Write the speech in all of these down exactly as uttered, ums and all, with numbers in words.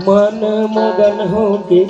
मन मगन होके,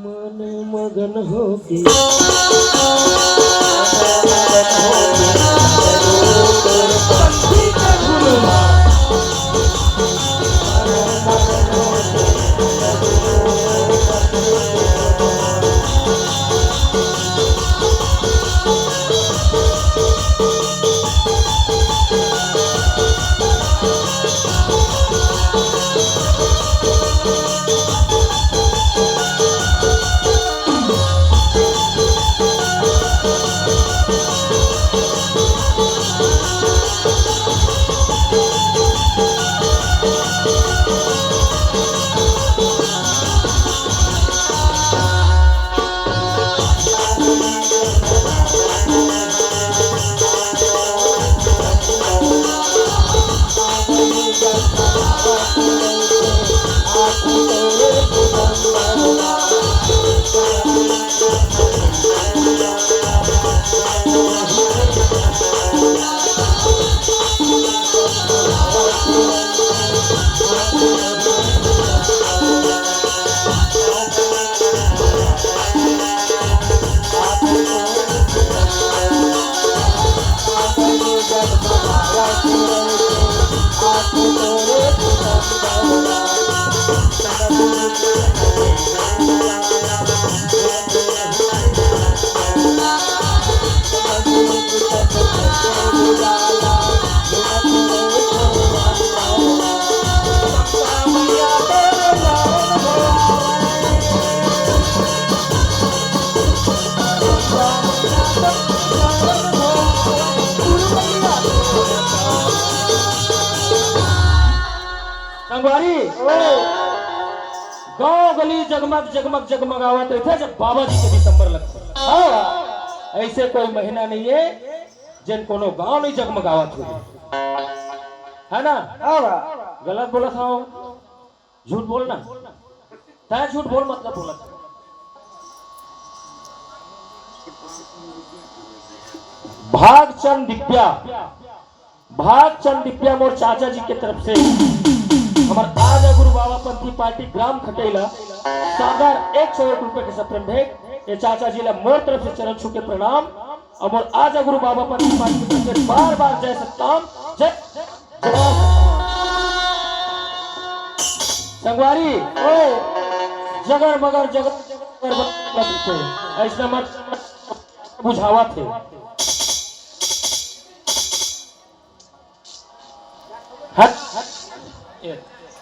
मन मगन होके, मन मगन होके। संगवारी, गांव गली जगमग जगमग जगमगावत रहिथे, जब बाबा जी के दिसंबर लगथे। हाँ। ऐसे कोई महीना नहीं है, जेन कोनो गांव नहीं जगमगावत हो, है ना? हाँ बा। गलत बोलत हंव, झूठ बोलना। तैं झूठ बोल, मतलब बोलत। भागचंद दिप्या, भागचंद दिप्या मोर चाचा जी के तरफ से हमर आजा गुरु बाबा पंथी पार्टी ग्राम खटेला शानदार एक सौ एक रुपए के सप्रेम भेंट। ये चाचा जी ला मोर तरफ से चरण छू के प्रणाम। अउ मोर आजा गुरु बाबा पंथी पार्टी के तरफ से बार बार जय सतनाम, जय जवान। संगवारी, ओए, जगर मगर जगर मगर मत पूछो। ऐसना मत बुझावत हे। हट।